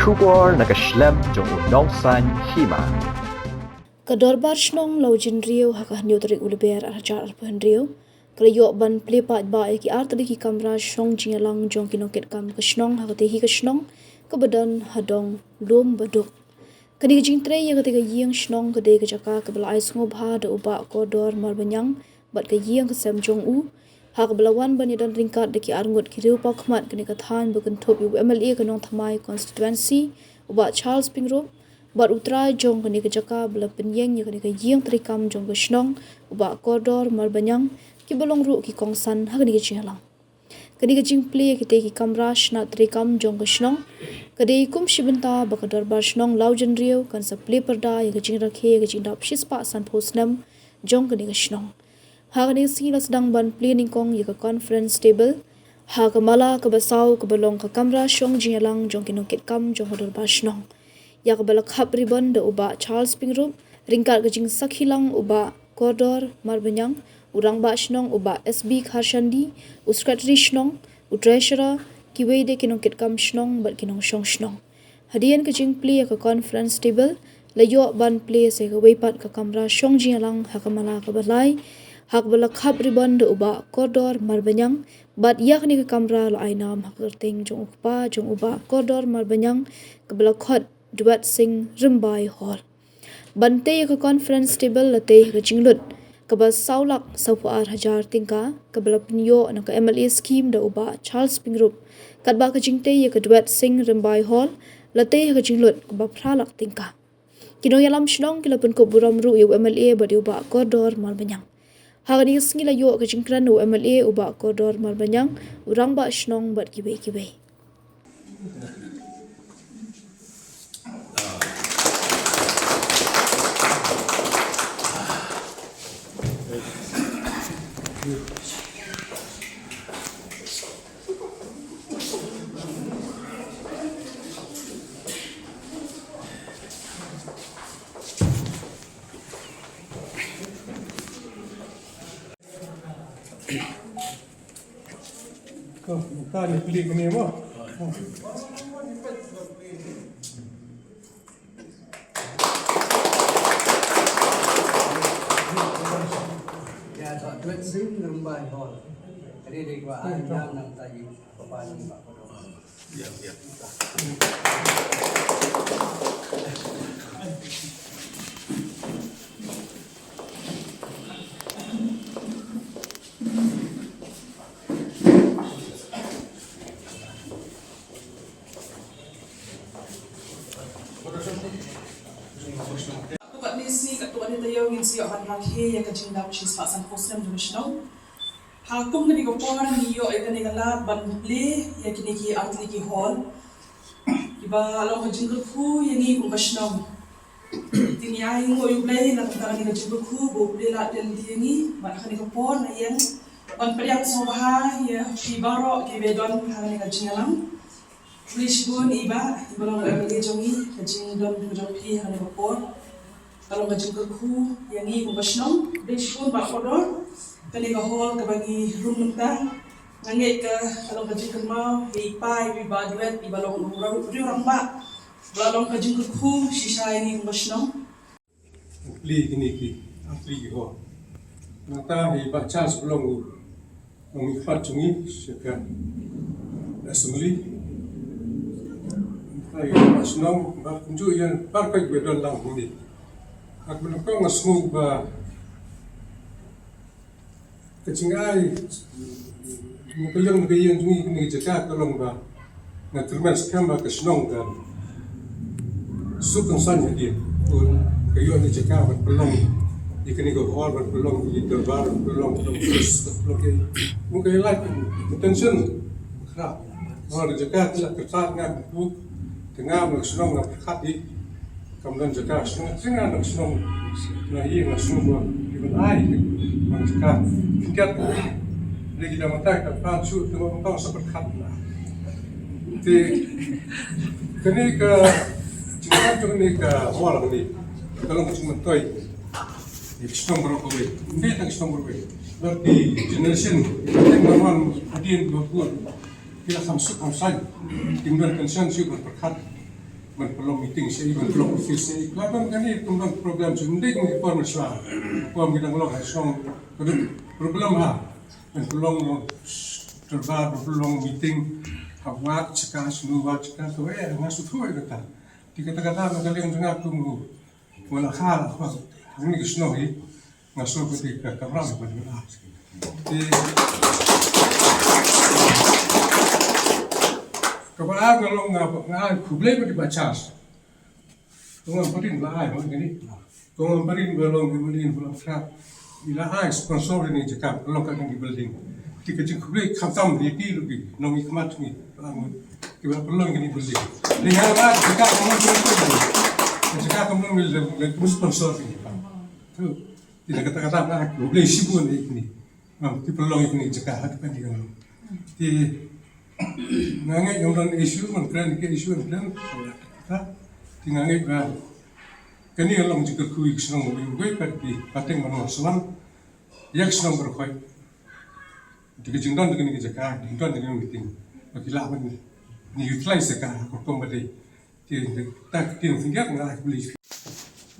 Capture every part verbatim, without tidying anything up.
Khubor na ka shlem jong u Nongsaiñ Hima. Ka Dorbar Shnong Lawjynriew ha ka hynñiew tarik u Lber ar hajar arphew hynriew ka la ïoh ban plie paidbah ïa ki artylli ki kamra shnong jingïalang jong ki nongkitkam ka shnong ha katei hi ka shnong kaba don ha dong Lum Baduk. Kane ka jingtrei ïa katei ka ïing shnong ka dei ka jaka kaba la ai sngewbha da u Bah Kordor Marbaniang bad ka ïing ka sem jong u, ha kaba la wan ban ïadon ryngkat da ki arngut ki riewpawkhmat kane ka thaiñ ba kynthup ïa u M L A ka Nongthymmai constituency, u Bah Charles Pyngrope, bad u trai jong kane ka jaka ba la pynïeng ïa kane ka ïing treikam jong ka shnong, u Bah Kordor Marbaniang, kiba long ruh ki kongsan ha kane ka jingïalang. Kane ka jingplie ïa kitei ki kamra shnat treikam jong ka shnong ka dei kum shi bynta ba ka Dorbar Shnong Lawjynriew kan sa plie pyrda ïa ka jingrakhe ïa ka jingdap shispah sanphew snem jong kane ka shnong. Ha kane ka sngi la sdang ban plie nyngkong ïa ka conference table ha ka mala kaba saw kaba long ka kamra shong jingïalang jong ki nongkitkam jong ka Dorbar Shnong, ïa kaba la khap ribon da u Bah Charles Pyngrope, ryngkat ka jingsakhi lang u Bah Kordor Marbaniang, u Rangbah Shnong u Bah S B Kharshandi, u Secretary Shnong, u Treasurer, kiwei de ki nongkitkam shnong bad ki nongshong shnong. Hadien ka jingplie ïa ka conference table, la ïoh ban plie sa ïa kawei pat ka kamra shong jingïalang ha ka mala kaba lai, ha kaba la khap ribon da u Bah Kordor Marbaniang, bad ïa kane ka kamra la ai nam ha ka kyrteng jong u kpa jong u Bah Kordor Marbaniang, kaba la khot Duat Sing Rymbai Hall. Ban tei ïa ka conference table la tei ha ka jinglut kaba saw lak sawphew ar hajar tyngka kaba la pynïoh na ka M L A scheme da u Bah Charles Pyngrope. Katba ka jingtei ïa ka Duat Sing Rymbai Hall la tei ha ka jinglut kaba phra lak tyngka. Ki nongïalam shnong ki la pynkup burom ruh ïa u M L A bad ïa u Bah Kordor Marbaniang. Ha kane ka sngi la ïoh ka jingkren u M L A, u Bah Kordor Marbaniang, u Rangbah Shnong bad kiwei kiwei. Ka ni klik ni mo. Ya, to, Duat Sing Rymbai Hall. Tadi di gua, ah, yang nang tadi, apa ni, Pak Kodok. Katto katne sngi, katto katne taïew ngin sa ïoh ban rakhe ïa ka jingdap shispah sanphew snem jong ka shnong. Ha kum kane ka por ngi ïoh ïa kane ka lad ban plie ïa kine ki artylli ki hall kiba long ka jingkyrkhu ïa ngi kum ka shnong. Te ngi ai nguh ïa U Blei na ka bynta kane ka jingkyrkhu ba U Blei la plie lynti ïa ngi bad ha kane ka por nga ïeng ban pdiang sngewbha ïa phi baroh kiba don ha kane ka jingïalang. Khublei shibun i Bah, iba long ka M L A jong ngi, ka jingdon ka jong phi ha kane ka por ka long ka jingkyrkhu ïa ngi kum ka shnong. Khublei shibun Bah Kordor, kane ka hall kaba ngi rung mynta, nga ngeit ka, ka long ka jingkynmaw ïa i Pa, i Bah Duat, iba long u rang-, u rangbah, ba long ka jingkyrkhu shisha ïa ngi kum ka shnong. Plie kine ki, plie ki hall. Nangta i Bah Charles ba long u nongmihkhmat jong ngi sha ka assembly. Nangta i Bah Shnong, bad kumjuh ïa baroh kiba don lang hangne. Bad mynta nga sngew ba ka jingai na ka liang na ka ïing jong ngi, kane ka jaka ka long ba nga kyrmen skhem ba ka shnong kan suk kan saiñ hadien. Ka ïoh ïa ka jaka ban pynlong ïa kane ka hall, ban pynlong ïa ka dorbar, ban pynlong, ban pynlong ïa ka, ïa ka light, ïa ka tension. Khrap. Hall, ka jaka ka la kyrpad nga, ka buk, ka ngam na ka shnong, nga pyrkhat ïa Kam don jaka shnong, shnong, shnong. Na ïing na shnong ba, ki ban ai, ban jaka. Kat, lagi dah matai, kat, pan, shu, tengok, tengok, sa pyrkhat na. Te, kane ka, jingkyrkhu jong kane ka hall kane, ka long ka jingmyntoi. Ïa ka shnong baroh kawei. Ym dei tang ka shnong baroh kawei. Lada ki generation, ki generation hadien ba bun, ki la kham suk kham saiñ. Kim don tension shuh ban pyrkhat. Ban pynlong meeting shaei, ban pynlong office shaei. Ka don kane ka don problem shuh, ym dei kum ki por mynshuwa. Kum ki dang long ha shnong, ka don problem ha. Ban pynlong dorbar, ban pynlong meeting ha ward, jaka shano, ward jaka, to eh, nga sngewthuh ïa kata. Te kata kata na ka liang jong nga kum u, u la kha la khwa hangne ka shnong hi. Nga sngew ba dei ka kamram ba dei ba. Te kaba ar nga long, nga, nga ai khublei bad i Bah Charles. Kong Ampareen ba ai ba kane. Kong Ampareen ba long MLA ba long Trap. I la ai sponsor ïa kane ka jaka, long kane ka building. Te ka jingkhublei khamtam ïa phi ruh phi nongmihkhmat ngi, ba ngi, kiba pynlong ïa kane ka building. Te nga la ai jaka ka long, jaka ka long, le, le sponsor ïa kane ka. Te na kata kata nga ai khublei shibun ïa kine. Ngam, ki pynlong ïa kine jaka ha kane ka long. Te nga ngeit ngam don issue, ngan kren ki issue, ngan kren. Te nga ngeit ba kane ka long jingkyrkhu ïa ki shnong ba iwei pat ki pateng ban wan sngewbha ïa ki shnong baroh khoit. Te ka jingdon kane ka jaka, jingdon kane ka meeting, ba ki lah ban utilize jaka ha ka rukom ba dei. Te, te, ta, te, te, nga ai khublei.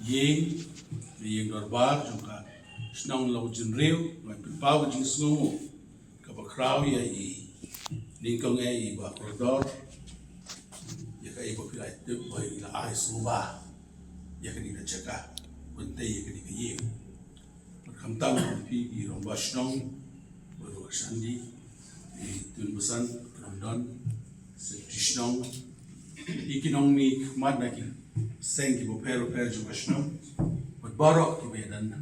Ïing, ïing dorbar jong ka shnong Lawjynriew, nga pynpaw ka jingsngewnguh kaba khraw ïa i nyngkong eh i Bah Kordor, ïa kaei ba phi la tip ba i la ai sngewbha ïa kane ka jaka ban tei ïa kane ka ïing. Bad khamtam ïa phi i Rangbah Shnong, bad ruh ka Shandy, i Tun Basan, Rangbah Don, Secretary Shnong, i ki nongmihkhmat na ki seng kiba pher bapher jong ka shnong, bad baroh kiba ïadon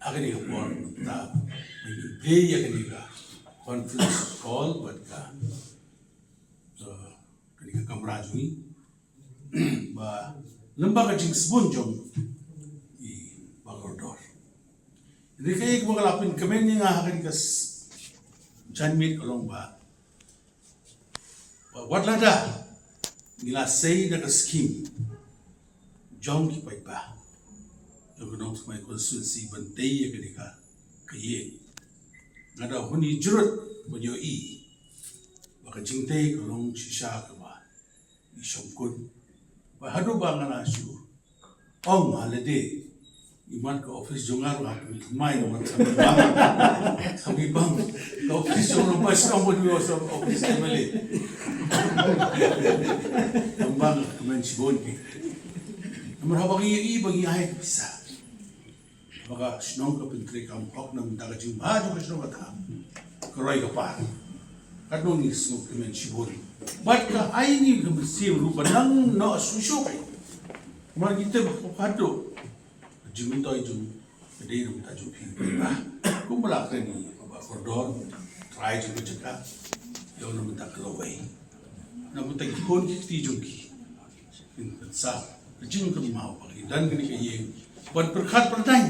ha kane ka por mynta ban pynphai ïa kane ka conference hall bad ka, uh, kane ka kamra jong ngi. Ba lem bad ka jingsbun jong i Bah Kordor. Hynrei kaei kaba ka la pynkmen ïa nga ha kane ka s-, janmiet ka long ba, ba wat lada ngi la sei da ka skim jong ki paidbah jong ka Nongthymmai constituency ban tei ïa kane ka, ka ïing, nga da hun ïa jurut ban ïohi ba ka jingtei ka long shisha kaba i shongkun. Ba haduh ba nga la shu ong ha lade, imat ka office jong nga ruh ha Nongthymmai, imat ka bang, ka bang ka office jong u Rangbah Shnong, ba dei u office MLA. Ka bang ka kmen shibun ki. Namar haba ngi ïohi ba ngi ai ka pisa ba ka shnong ka pyntreikam hok na ka bynta ka jingbha jong ka shnong, kata ka roi ka par. Katno ngi sngewkmen shibun. Bad ka ai ngi ka mynsiem ruh ba nang noh shuh shuh. Namar ngi tip ba haduh ka jingmyntoi jong ka dei na ka bynta jong phi. Kumba la kren i Bah Kordor, trai jong ka jaka, ïa na ka bynta ka lawei, na ka bynta ki khun ki kti jong ki. Kin pynsah ka jingkynmaw ba ki don kane ka ïing ban pyrkhat pyrdaiñ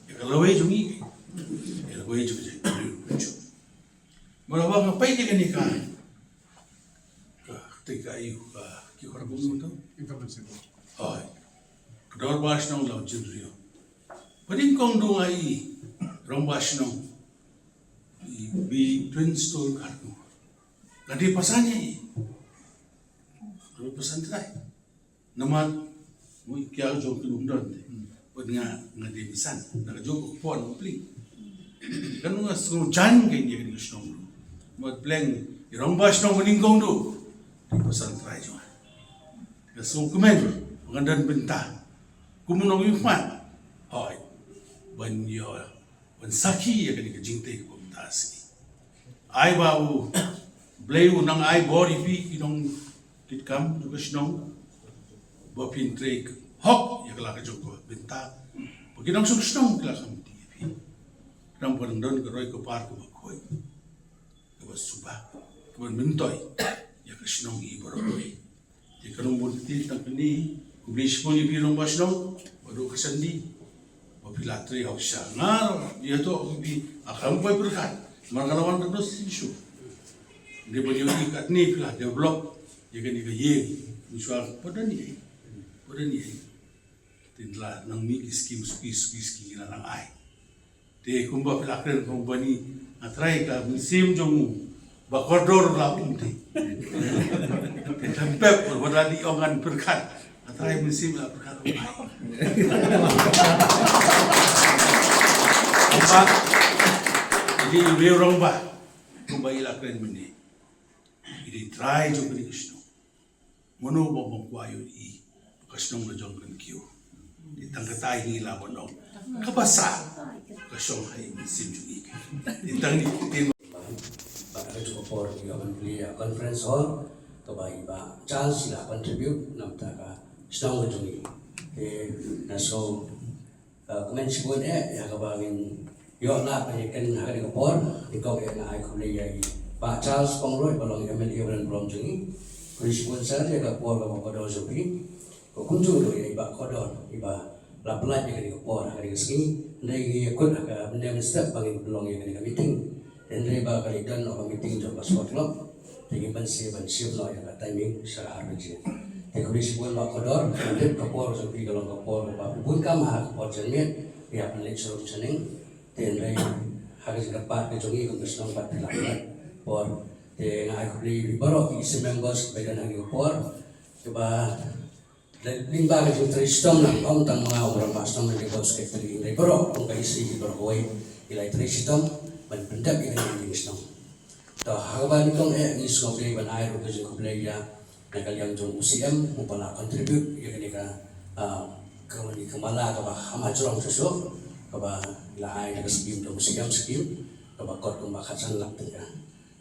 ïa ka lawei jong ngi, ïa ka lawei jong ka jingkynmaw. Ba la ba nga peit ïa kane ka, ka, ka, ka, ka, ki khor bun tu. Information. Hooid. Ka Dorbar Shnong Lawjynriew. Ba nyngkong du nga i Rangbah Shnong, i Bi Twin Stool Kharkongor. Nga dei pasan ïa i. Nga dei pasan trai. Namar, mo i kiaw jong ki lum don te. Bad nga, nga dei bisan. Na ka jong ka pon u pling. Kan nga sngew jan ka ïa ka shnong. Bad pleng i Rangbah Shnong ba nyngkong du. Dei pasan trai jong nga. Nga sngewkmen ba ngan don bynta kum u nongmihkhmat. Hooid. Ban ïoh ban sakhi ïa kane ka jingtei kaba mynta sngi. Ai ba U Blei u nang ai bor ïa phi ki nongkitkam jong ka shnong, ba phin trei hok ïa ka la ka jong ka bynta, ba ki nongshong shnong ki la kham kti ïa phi. Khnang ba nang don ka roi ka par kaba khuid, kaba suba, kaba myntoi ïa ka shnong hi baroh kawei. Te ka nongbun kti tang kane, khublei shibun ïa phi Rangbah Shnong, bad ruh ka Shandy, ba phi la trei hok sha. Nga ïathuh ïa phi, nga khlem poi pyrkhat, namar nga la wan katno shisha shuh. Hynrei ban ïohi katne phi la develop ïa kane ka ïing, mynshuwa pat don ïa, pat don ïa. Te la nang mih ki skim suki suki suki ngi la nang ai. Te kumba phi la kren, company, nga trai ka mynsiem jong u Bah Kordor la um te. Te Pep, wat la dei ong ngan pyrkhat. Nga trai mynsiem la pyrkhat. Ba dei i rangbah kumba i la kren mynne. I dei trai jong kane ka shnong. Mano ba bym kwah ïohi ka shnong la jong kan kiew. Te tang kata hi la ban ong kaba sah ka shong ha i mynsiem jong i. Te tang ni te ba ka jong ka por ïa ban plie ïa conference hall kaba i Bah Charles i la contribute namar ka shnong ka jong i. Te nga sngew, uh, kmen shibun eh ïa kaba ngin ïoh lad ban ïakren ha kane ka por. Nyngkong eh nga ai khublei ïa i Bah Charles Pyngrope ba long i M L A ba don burom jong i. Khublei shibun sir ïa ka por kaba kordor jong phi. Kumjuh ruh ïa i Bah Kordor iba la pynlait ïa kane ka por ha kane ka sngi. Hynrei ngi ïakut ha ka mynne mynstep ba ngin pynlong ïa kane ka meeting. Hynrei ba ka dei don noh ka meeting jong ka spah klok. Te ngi ban shu ban shu noh ïa ka timing sha ka ar baje. Te khublei shibun Bah Kordor, ka dei ka por jong phi ka long ka por ba phi bun kam ha ka por janmiet ïa pynleit sha rum sha neng. Te hynrei ha ka jingkyrpad ka jong ngi kum ka shnong pat phi la pynlait por. Te nga ai khublei ïa phi baroh ki members ba don ha kane ka por. Kaba Lyngba ka jingtrei shitom lang, ym tang ma nga u rangbah shnong, lane ka secretary, lane baroh kum ka E C, baroh kawei ki la trei shitom ban pyndep ïa kane ka jingshnong. To ha kaba nyngkong eh ngi sngewbha ban ai ruh ka jingkhublei ïa na ka liang jong u C M uba la contribute ïa kane ka, ah, kane ka mala kaba ha ma jrong shuh shuh kaba la ai na ka skim jong u C M skim kaba kot kumba khatsan lak tyngka.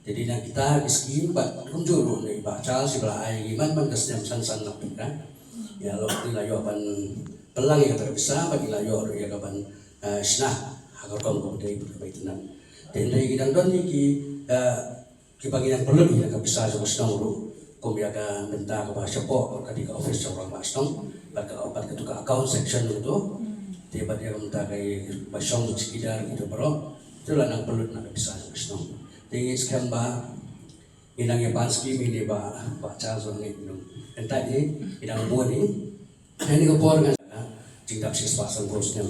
Te dei na kita ki skim bad kumjuh ruh na i Bah Charles iba la ai ïa ngi man man ka snem san san lak tyngka. Ïa lok ngi la ïoh ban pynlang ïa kata ka pisa bad ngi la ïoh ruh ïa ka ban, eh, shna ha ka rukom kaba dei bad kaba itynnad. Te hynrei ngi dang don ïa ki, eh, kiba ngi dang pynlut ïa ka pisa jong ka shnong ruh kum ïa ka bynta kaba shapoh ka dei ka office jong u rangbah shnong bad ka, bad katu ka account section ruh tu. Te bad ïa ka bynta ka, ba shong chowkidar kito baroh. Te la nang pynlut na ka pisa jong ka shnong. Te ngi skhem ba ngi nang ïa pan skim ïa kine ba, ba Charles wan ngi nang. Kynta ngi, ngi nang bun ngi. Kane ka por ngan jingdap shi spah san phew snem.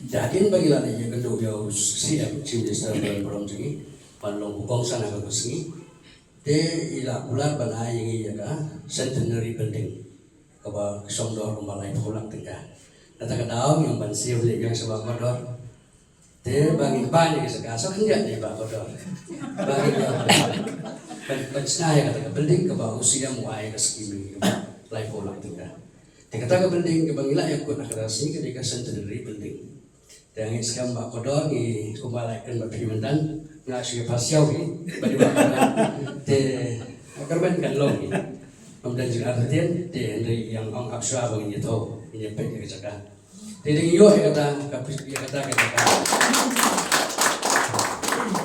Te hadien ba ngi la leit ïakynduh ïa u C M, Chief Minister ba don burom jong ngi, ban long u kongsan ha ka sngi. Te i la kular ban ai ïa ngi ïa ka Centenary Building kaba shong dor kumba laiphew lak tyngka. Kata ka daw ngi ong ban siew leit biang sha Bah Kordor. Te ba ngin pan ïa ka jaka, sa khyndiat ïa Bah Kordor. Ba ngin ïa ban, ban shna ïa kata ka building kaba u C M u ai ka skim ïa ngi kaba laiphew lak tyngka. Te kata ka building kaba ngi la ïakut ha kata ka sngi ka dei ka Centenary Building. Te ngi skhem Bah Kordor ngi kumba la ïakren bad phi mynta nga shu ïa pass ïa u hi ba dei Bah Kordor. Te ka kyrmen kan long hi. Ngam don jingïarap te hynrei ïa nga ong ap shuwa ba ngin ïa thew ngin ïa peit ïa ka jaka. Te dang ïoh ïa kata ka pis-, ïa kata ka jaka.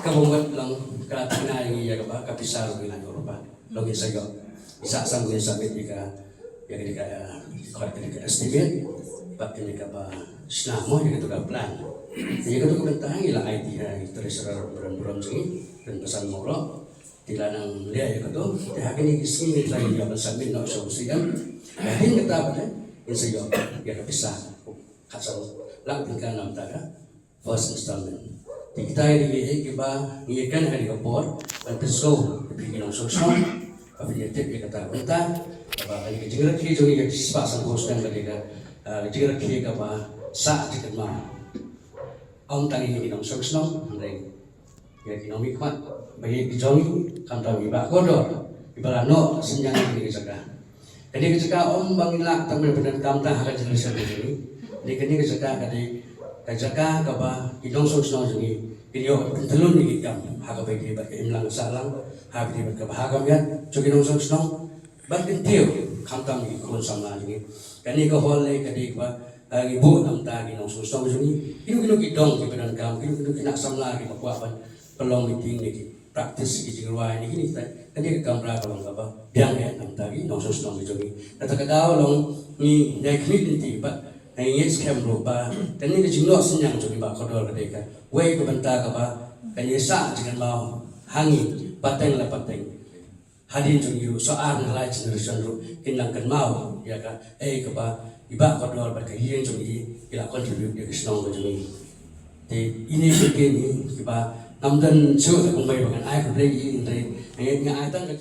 Ka bym wat long ka thikna ïa ngi ïa kaba ka pisa ruh ngi la ïoh ruh ba. Long ngi sa ïoh. Sa sam ngi sa bit ïa ka, ïa ka, ïa ka, ïa ka, ïa ka estimate. Bad ïa kaba shna mo ïa katu ka plan. Ïa katu ka bynta ngi la ai ti ha i treasurer burom burom jong ngi. Kan pasan mo ro. Te la nang leh ïa kato, te ha kine ki sngi ngi try ïa ban submit noh sha u C M. Hadien kata pat ngin sa ïoh ïa ka pisa khatsan lak tyngka na bynta ka first installment. Te kita ïa ki, eh, kiba ngi ïa kren ha kane ka por ban pynsngew ïa phi ki nongshong shnong ba phin ïa tip ïa kata ka bynta kaba kane ka jingrakhe jong ngi ka shispah sanphew snem ka dei ka, ah, ka jingrakhe kaba sah jingkynmaw. Ym tang ïa ki nongshong shnong hynrei ïa ki nongmihkhmat ba ïeit ki jong ngi, khamtam i Bah Kordor iba la noh synñiang ïa kane ka jaka. Kane ka jaka ym ba ngin lah tang ban pyndonkam tang ha ka generation ka jong ngi. Kane, kane ka jaka ka dei ka jaka kaba ki nongshong shnong jong ngi kin ïoh pyntyllun ïa ki kam ha kaba ïadei bad ka imlang ka sahlang, ha kaba ïadei bad ka bha ka miat jong ki nongshong shnong. Ban kyntiew khamtam ïa ki khun samla jong ngi. Kane ka hall ne ka dei kaba, eh, ngi buh na bynta ki nongshong shnong jong ngi. Kino kino ki dong kiba donkam, kino kino ki khynnah samla kiba kwah ban pynlong meeting ne ki practice ki jingrwai ne kine kita. Kane ka kamra ka long kaba biang eh na bynta ki nongshong shnong jong ngi. Kata ka daw long ngi nai khmih lynti bad ngi ngeit skhem ruh ba kane ka jingnoh synñiang jong i Bah Kordor ka dei kawei ka bynta kaba kan ïa sah jingkynmaw ha ngi pateng la pateng. Hadien jong ngi ruh sa ar ne lai generation ruh kin nang kynmaw ïa kaei kaba i Bah Kordor bad ka ïing jong ngi ki la contribute ïa ka shnong ka jong ngi. Te ine ki ktien kiba ngam don shuh da kumbai ba ngan ai khublei ïa ngi, hynrei nga ai tang ka